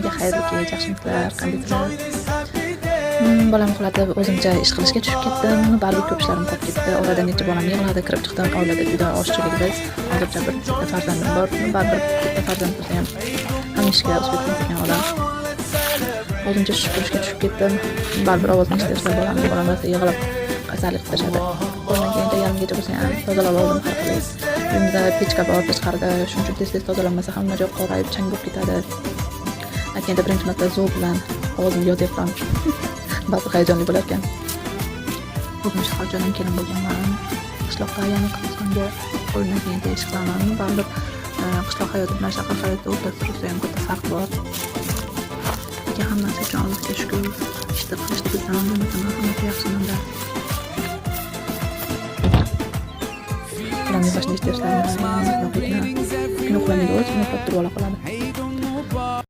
Hammaga xayrli kech, yaxshimisizlar, qandaysizlar? Bolam uxlatib, o'zimcha ish qilishga tushib ketdim. Baribir ko'p ishlarim qolib ketdi. Orada necha bolam yig'ladi, kirib chiqdim. Oilada juda ozchilik biz. Hozircha bir bitta farzandim bor. Baribir bitta farzand bo'lsa ham hamma ishga успеть qilmas ekan odam. O'zimcha supurishga tushib ketdim. Baribir ovozini eshityapsizlar bolamni. Bolam rosa yig'lab kasallik qilib tashladi. Qo'limdan kelgancha yarimgacha bo'lsa ham tozalab oldim har qalay. Uyimda pechka bor tashqarida, shuning uchun tez-tez tozalanmasa hamma joy qorayib, chang bo'lib ketadi. Aytganda, birinchi marta zo'r bilan ovozimni yozyapman. Ba'zi hayajonli bo'lar ekan. Bugun shaharchadan kelin bo'lganman. Qishloqqa, ya'ni Qirg'izistonga qo'limdan kelgancha ish qilaman. Baribir qishloq hayoti bilan shahar hayoti o'rtasida rosayam katta farq bor. Lekin hammasi uchun Allohga shukur. Ishni qilishni bilsam, bilmasam ham hammasi yaxshi manda. Bolamning boshini eshityapsizlarmi? Kun uxlamaydi o'zi, kun uxlab turib ola qoladi.